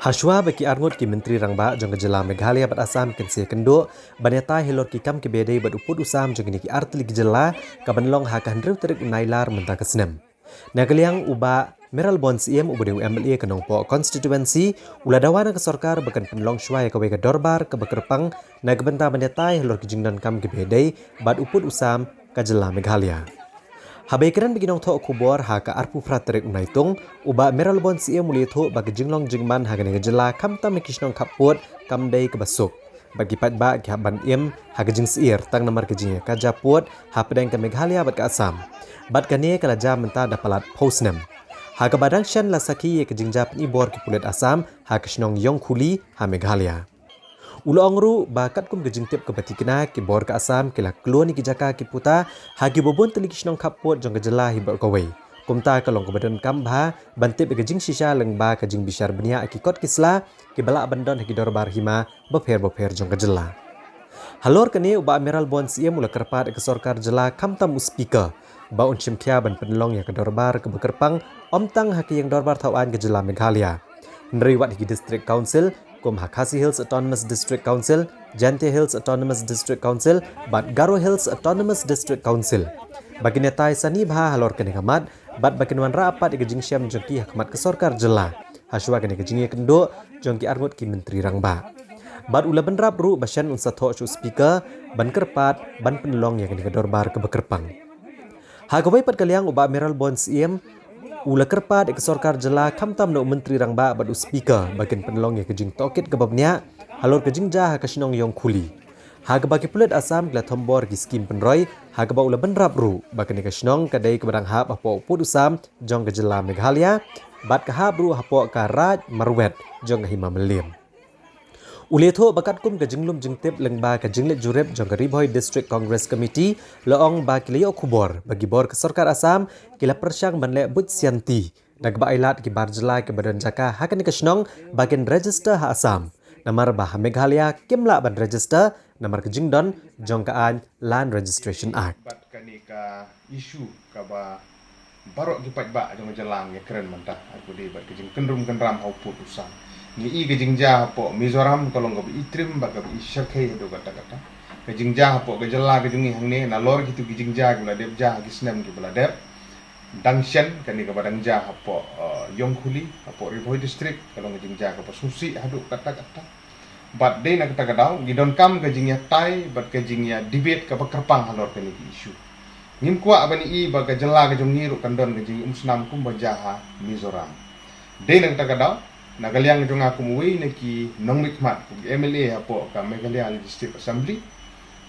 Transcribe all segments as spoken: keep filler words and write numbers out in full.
Hashwa ba ki arngut ki Myntri Rangbah jong ka jylla Meghalaya bad Assam kin sa ïakynduh ban ïatai halor ki kam kiba ïadei bad u pud u sam jong kine ki artylli ki jylla, kaban long ha ka hynriew tarik u Nailar mynta ka snem. Na ka liang u Bah Mayralborn Syiem uba dei u M L A ka Nongpoh constituency, u la dawa na ka sorkar ba kan pynlong shwa ïa kawei ka dorbar kaba kyrpang na ka bynta ban ïatai halor ki jingdonkam kiba ïadei bad u pud u sam ka jylla Meghalaya. Haba ïakren bad ki nongthoh khubor ha ka arphew phra tarik u Naitung, u Bah Mayralborn Syiem u la ïathuh ba ka jinglong jingman ha kane ka jylla khamtam ha ki shnong khappud kam dei kaba suk, bad ki paidbah ki hap ban im ha ka jingsyier tang namar ka jingïakajia pud hapdeng ka Meghalaya bad ka Assam. Bad kane ka la jia mynta da palat phew snem. Ha kaba dang shen la sakhi ïa ka jingjia pynibor ki pulit Assam ha ka shnong Ïongkhuli ha Meghalaya. U la ong ruh ba katkum ka jingtip kaba tikna, ki bor ka Assam ki la kloi ïa ki jaka ki puta ha kiba bun tylli ki shnong khappud jong ka jylla hi baroh kawei. Kumta ka long kaba donkam bha ban tip ïa ka jingshisha lyngba ka jingbishar bniah ïa ki kot ki sla kiba lah ban don ha ki dorbar hima bapher bapher jong ka jylla. Halor kane u Bah Mayralborn Syiem u la kyrpad ïa ka sorkar jylla khamtam u Speaker ba un shim khia ban pynlong ïa ka dorbar kaba kyrpang, ym tang ha ka ïing dorbar thaw aiñ ka jylla Meghalaya, hynrei wat ha ki District Council kum ha Khasi Hills Autonomous District Council, Jaintia Hills Autonomous District Council bad Garo Hills Autonomous District Council, ba kin ïatai sani bha halor kane ka mat bad ba kin wanrah pat ïa ka jingshem jong ki ha khmat ka sorkar jylla hashwa kane ka jingïakynduh jong ki arngut ki Myntri Rangbah. Bad u la bynrap ruh ba shen un sa thoh sha u Speaker ban kyrpad ban pynlong ïa kane ka dorbar kaba kyrpang. Ha kawei pat ka liang u Bah Mayralborn Syiem u la kyrpad ïa ka sorkar jylla khamtam na u Myntri Rangbah bad u Speaker ba kin pynlong ïa ka jingtohkit kaba bniah halor ka jingjia ha ka shnong Ïongkhuli, ha kaba ki pulit Assam ki la thombor ki skim pynroi, ha kaba u la bynrap ruh ba kane ka shnong ka dei kaba dang hap hapoh u pud u sam jong ka jylla Meghalaya bad ka hap ruh hapoh ka Raid Marwet jong ka Hima Mylliem. U la ïathuh ba katkum ka jinglum jingtip lyngba ka jingleit jurip jong ka Ri Bhoi District Congress Committee, la ong ba ki la ïoh khubor ba ki bor ka sorkar Assam ki la pyrshang ban leh buit sianti da kaba ailad ïa ki bar jylla kiba don jaka ha kane ka shnong ba kin register ha Assam, namar ba ha Meghalaya kim lah ban register namar ka jingdon jong ka aiñ Land Registration Act. Bad kane ka issue kaba baroh ki paidbah jong ka jylla ngi ïakren mynta, ha kaba ïadei bad ka jingkynrum kynram ha u pud u sam. Ngi i ka jingjia hapoh Mizoram ka long kaba i trim bad kaba i shyrkhei haduh katta katta. Ka jingjia hapoh ka jylla ka jong ngi hangne, nalor kito ki jingjia kiba la dep jia ha ki snem kiba la dep, dang shen kane kaba dang jia hapoh, eh, Ïongkhuli, hapoh Ri Bhoi District, ka long ka jingjia kaba sngewsih haduh katta katta. Bad dei na kata ka daw ngi donkam ka jingïatai bad ka jingïa debate kaba kyrpang halor kane ka issue. Ngim kwah ban i ba ka jylla ka jong ngi ruh kan don ka jingïaumsnam kumba jia ha Mizoram. Dei na kata ka daw, na ka liang jong nga kum uwei na ki nongmihkhmat, kum ki M L A hapoh ka Meghalaya Legislative Assembly,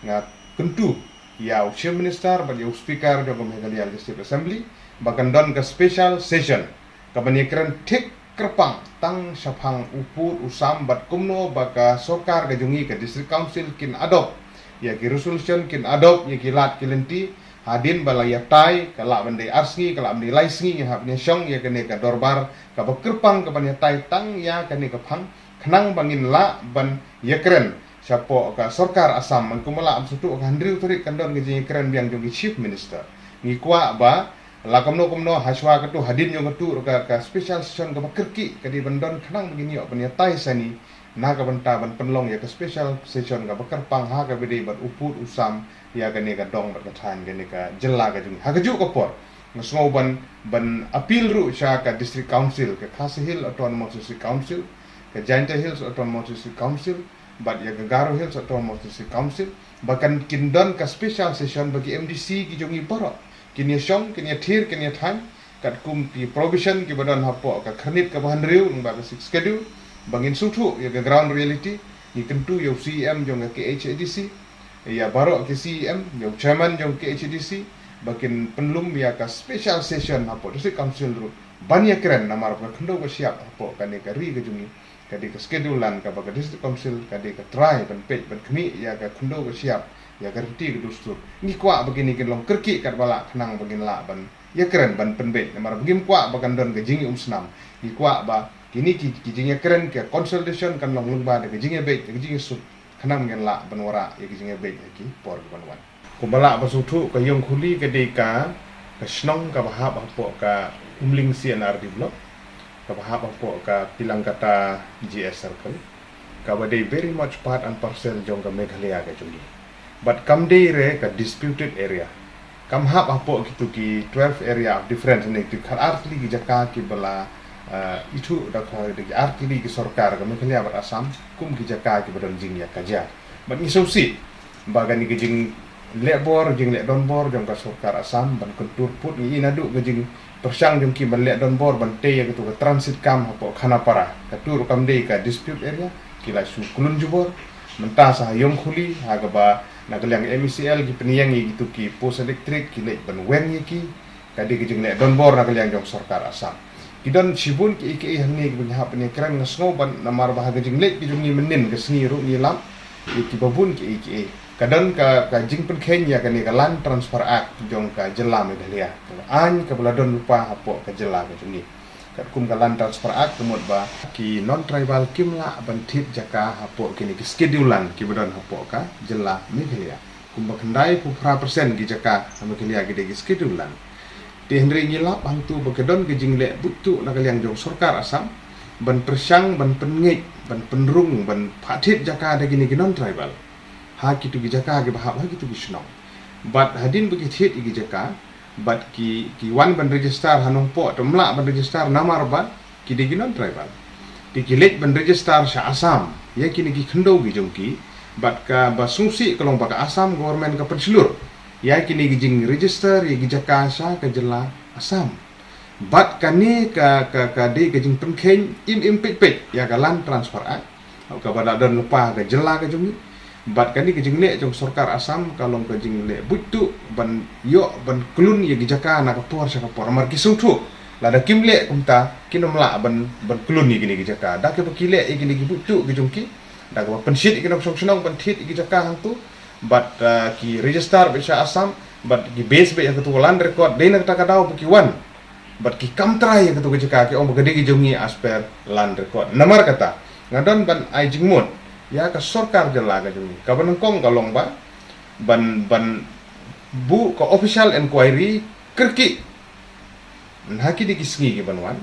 nga kyntu ïa u Chief Minister bad ïa u Speaker jong ka Meghalaya Legislative Assembly ba kan don ka special session kaban ïakren thik kyrpang tang shaphang u pud u sam bad kumno ba ka sorkar ka jong ngi, ka District Council kin adopt ïa ki resolution, kin adopt ïa ki lad ki lynti, hadien ba la ïatai, ka lah ban dei ar sngi, ka lah ban dei lai sngi, ngin hap ban ïashong ïa kane ka dorbar kaba kyrpang kaban ïatai tang ïa kane ka phang, khnang ba ngin lah ban ïakren shapoh ka sorkar Assam. Man kumba la ong, shuh ka hynriew tarik kan don ka jingïakren biang jong ki Chief Minister. Ngi kwah ba la kumno kumno hashwa katu, hadien jong katu ka, ka special session kaba kyrkieh ka dei ban don khnang ba ngin ïoh ban ïatai sani na ka bynta ban pynlong ïa ka special session kaba kyrpang ha kaba ïadei bad u pud u sam ïa kane ka dong bad ka thaiñ kane ka jylla ka jong ngi. Ha kajuh ka por nga sngew ban, ban appeal ruh sha ka District Council, ka Khasi Hills Autonomous District Council, ka Jaintia Hills Autonomous District Council, bad ïa ka Garo Hills Autonomous District Council, ba kan kin don ka special session ba ki M D C ki jong ngi baroh kin ïashong, kin ïathir, kin ïathaiñ katkum ki provision kiba don hapoh ka khyrnit kaba hynriew lyngba ka Sixth Schedule, ba ngin sngewthuh ïa ka ground reality. Ngi kyntu ïa u C E M jong ka K H A D C, ïa baroh ki C E M, ïa u chairman jong ka K H A D C, ba kin pynlum ïa ka special session hapoh District Council ruh ban ïakren, namar ba ka khyndew ka shyiap hapoh kane ka ri ka jong ngi ka dei ka Schedule Land, kaba ka District Council ka dei ka trai ban peit ban khmih ïa ka khyndew ka shyiap, ïa ka riti ka dustur. Ngi kwah ba kine kin long kyrkieh katba lah khnang ba ngin lah ban ïakren ban pynbeit, namar ba ngim kwah ba kan don ka jingïaumsnam. Ngi kwah ba kine ki, ki jingïakren, ka consultation kan long lyngba da ka jingïabeit, da ka jingïasuk, khnang ba ngin lah ban wanrah ïa ka jingïabeit ha ki por kiban wan. Kumba lah ban sngewthuh, ka Ïongkhuli ka dei ka, ka shnong kaba hap hapoh ka Umling C and R D block. Kaba hap hapoh ka Pilangkata G S Circle, kaba dei very much part and parcel jong ka Meghalaya ka jong ngi. Bad kam dei re ka disputed area. Kam hap hapoh kitu ki twelve area of difference ne, kitu ki khat ar tylli ki jaka kiba la, eh, ithuh da ka, da ki ar tylli ki sorkar ka Meghalaya bad Assam kum ki jaka kiba don jingïakajia. Bad ngi sngewsih ba kane ka jingleh bor, jingleh donbor jong ka sorkar Assam ban kyntur put, ngi i naduh ka jingpyrshang jong ki ban leh donbor ban tei ïa katu ka transit camp hapoh Khanapara. Katu ruh kam dei ka dispute area, ki la shu klun jubor. Mynta sa ha Ïongkhuli, ha kaba na ka liang M E C L ki pynïeng ïa kitu ki post electric, ki leit ban weng ïa ki. Ka dei ka jingleh donbor na ka liang jong sorkar Assam. Ki don shibun kiei kiei hangne kiba ngi hap ban ïakren, nga sngew ban, namar ba ha ka jingleh ki jong ngi mynnin ka sngi ruh ngi lap ïa kiba bun kiei kiei. Ka don ka, ka jingpynkheiñ ïa kane ka Land Transfer Act jong ka jylla Meghalaya, kaba aiñ kaba la don lypa hapoh ka jylla ka jong ngi. Katkum ka Land Transfer Act ka mut ba ki non-tribal kim lah ban thied jaka hapoh kine ki schedule land kiba don hapoh ka jylla Meghalaya. Kumba khyndai phew phra percent ki jaka ha Meghalaya ki dei ki schedule land. Te hynrei ngi lap hangtu ba ka don ka jingleh buit tuh na ka liang jong sorkar Assam ban pyrshang, ban pynngeit, ban pynrung, ban phah thied jaka da kine ki non-tribal ha kitu ki jaka kiba hap ha kitu ki shnong. Bad hadien ba ki thied ïa ki jaka, bad ki, ki wan ban register ha Nongpoh, te ym lah ban register namar ba ki dei ki non-tribal. Te ki leit ban register sha Assam ïa kine ki khyndew ki jong ki. Bad kaba sngewsih ka long ba ka Assam government ka pynshlur ïa kine ki jingregister ïa ki jaka sha ka jylla Assam. Bad kane ka, ka, ka dei ka jingpynkheiñ im im peit peit ïa ka Land Transfer Act kaba la don lypa ha ka jylla ka jong ngi. Bad kane ka jingleh jong sorkar Assam ka long ka jingleh buit tuh ban ïoh ban klun ïa ki jaka na ka por sha ka por. Namar ki sngewthuh lada kim leh kumta, kin ym lah ban, ban klun ïa kine ki jaka. Da kaba ki leh ïa kine ki buit tuh ki jong ki, da kaba pynshit ïa ki nongshong shnong ban thied ïa ki jaka hangtu, bad, ah, ki register beit sha Assam, bad ki base beit ha katu ka land record, dei na kata ka daw ba ki wan. Bad ki kam trai ïa katu ka jaka, ki ong ba ka dei ka jong ngi as per land record. Namar kata, nga don ban ai jingmut ïa ka sorkar jylla ka jong ngi, kaba nyngkong ka long ba ban, ban buh ka official inquiry kyrkieh. Mynta ha kine ki sngi kiban wan,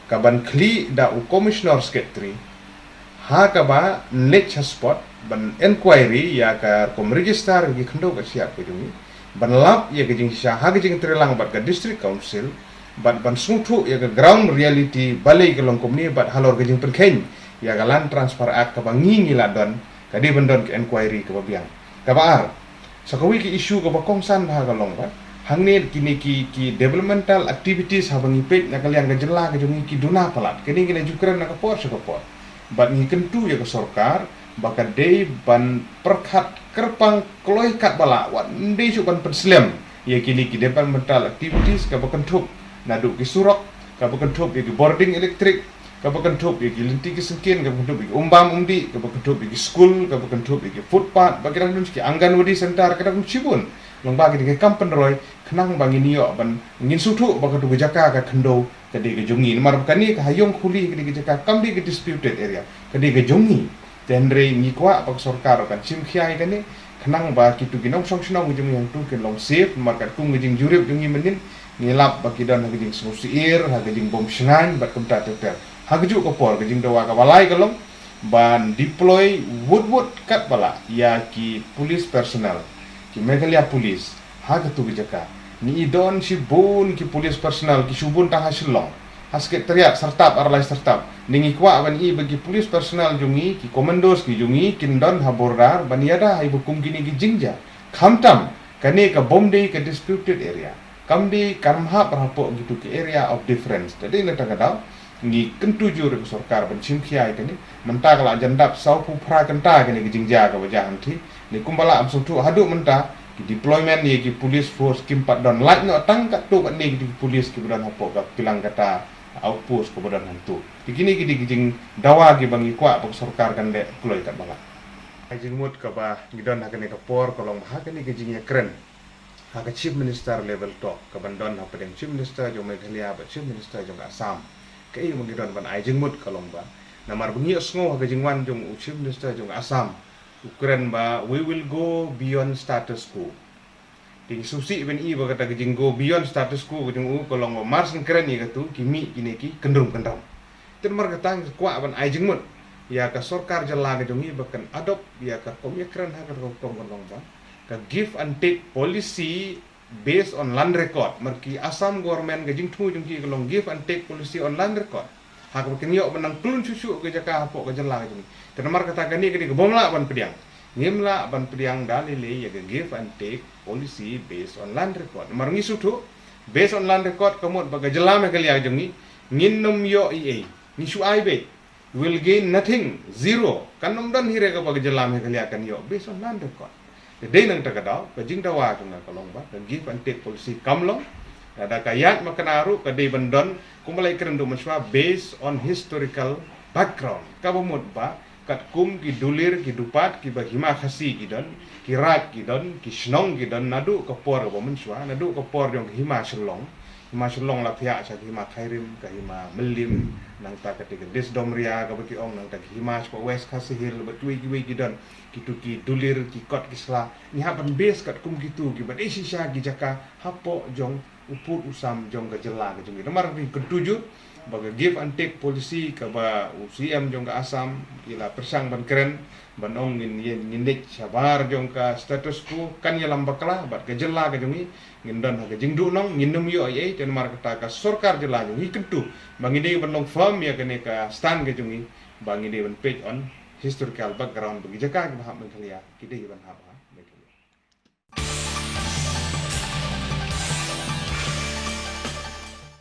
kaban khlieh da u Commissioner Secretary ha kaba leit sha spot ban inquiry ïa ka rukom register ïa ki khyndew ka shyiap ka jong ngi, ban lap ïa ka jingshisha ha ka jingtreilang bad ka District Council, bad ban sngewthuh ïa ka ground reality balei ka long kumne, bad halor ka jingpynkheiñ ïa ka Land Transfer Act kaba ngi ngi la don, ka dei ban don ka inquiry kaba biang. Kaba ar, sa kawei ka issue kaba kongsan bha ka long ba hangne kine ki, ki developmental activities haba ngi peit na ka liang ka jylla ka jong ngi ki duna palat, kine ki la ju kren na ka por sha ka por. Bad ngi kyntu ïa ka sorkar ba ka dei ban pyrkhat kyrpang kloi katba lah, wat ym dei shuh ban pynslem ïa kine ki developmental activities, kaba kynthup naduh ki surok, kaba kynthup ïa ki bording electric, kaba kynthup ïa ki lynti ki syngkien, kaba kynthup ïa ki umbam umdih, kaba kynthup ïa ki skul, kaba kynthup ïa ki footpath, bad ki dang don ki Anganwadi center, ki dang don shibun. Long ba kine ki kam pynroi khnang ba ngin ïoh ban, ngin sngewthuh ba katu ka jaka ka khyndew ka dei ka jong ngi. Namar ba kane ka ha Ïongkhuli ka dei ka jaka kam dei ka disputed area, ka dei ka jong ngi. Te hynrei ngi kwah ba ka sorkar kan shim khia ïa kane, khnang ba kitu ki nongshong shnong ki jong ngi hangtu kin long safe, namar katkum ka jingjurip jong ngi mynnin, ngi lap ba ki don ha ka jingsngewsyier, ha ka jingbym shngaiñ, bad kumta ter ter. Ha kajuh ka por, ka jingdawa kaba lai ka long ban deploy wut wut katba lah ïa ki police personnel, ki Meghalaya Police, ha katu ka jaka. Ngi i don shibun ki police personnel, ki shu bun tang ha Shillong, ha Secretariat, Syrtap, ar lai Syrtap. Ngi kwah ban i ba ki police personnel jong ngi, ki commandos ki jong ngi, kin don ha border ban ïada ha iba kum kine ki jingjia. Khamtam kane ka bym dei ka disputed area, kam dei, kam hap hapoh kitu ki area of difference. Te dei na kata ka daw ngi kyntu jur ïa ka sorkar ban shim khia ïa kane. Mynta ka la jan dap saw phew phra kynta kane ka jingjia kaba jia hangtei. Ngi kumba lah ym sngewthuh haduh mynta ki deployment ïa ki police force kim pat don, lait noh tang katto katne ki police kiba don hapoh ka Pilangkata outpost kaba don hangtu. Te kine ki dei ki jingdawa kiba ngi kwah ba ka sorkar kan leh kloi katba lah. Ai jingmut kaba ngi don ha kane ka por ka long ba ha kane ka jingïakren ha ka Chief Minister level talk kaban don hapdeng Chief Minister jong Meghalaya bad Chief Minister jong ka Assam. Kaei ba ngi don ban ai jingmut ka long ba, namar ba ngi ïohsngew ha ka jingwan jong u Chief Minister jong ka Assam, u kren ba we will go beyond status quo. Te ngi sngewsih ban i ba kata ka jing go beyond status quo ka jong u ka long ba mar shen kren ïa katu, ki mih kine ki kyndrum kyndram. Te namar kata ngi kwah ban ai jingmut ïa ka sorkar jylla ka jong ngi ba kan adopt ïa ka rukom ïakren ha ka rukom kan long ba ka give and take policy based on land record. Namar ki Assam government ka jingthmu jong ki ka long give and take policy on land record. Ha kaba kin ïoh ban nang khlun shuh shuh ka jaka hapoh ka jylla ka jong ngi. Te namar kata kane ka dei kaba ngim lah ban pdiang. Ngim lah ban pdiang da lei lei ïa ka give and take policy based on land record. Namar ngi sngewthuh based on land record ka mut ba ka jylla Meghalaya ka jong ngi ngin nym ïoh ei ei. Ngi shu ai beit. Will gain nothing, zero. Kan nym don hi re kaba ka jylla Meghalaya kan ïoh based on land record. Te dei nangta ka daw ka jingdawa jong nga ka long ba ka give and take policy kam long. Lada ka ïaid makna ruh ka dei ban don kumba la ïakren duh mynshuwa based on historical background. Kaba mut ba katkum ki dulir ki dupat kiba hima Khasi ki don, ki raid ki don, ki shnong ki don, naduh ka por kaba mynshuwa, naduh ka por jong ka hima Shillong. Hima Shillong la phiah sha ka hima Khyrim, ka hima Mylliem, nangta kata ka District Umroi kaba ki ong, nangta ka hima shapoh West Khasi Hills, bad kiwei kiwei ki don, kitu ki dulir, ki kot ki sla. Ngi hap ban base katkum kitu kiba dei shisha ki jaka hapoh jong u pud u sam jong ka jylla ka jong ngi. Namar ngi kyntu jur ba ka give and take policy kaba u C M jong ka Assam i la pyrshang ban kren, ban ong ngin ïa, ngin leit shabar jong ka status quo, kan ïalam bakla bad ka jylla ka jong ngi. Ngin don ha ka jingduhnong, ngin nym ïoh ei ei. Te namar kata ka sorkar jylla jong ngi kyntu ba ngi dei ban long firm ïa kane ka stand ka jong ngi ba ngi dei ban peit on historical background ba ki jaka kiba hap Meghalaya ki dei ban hap ha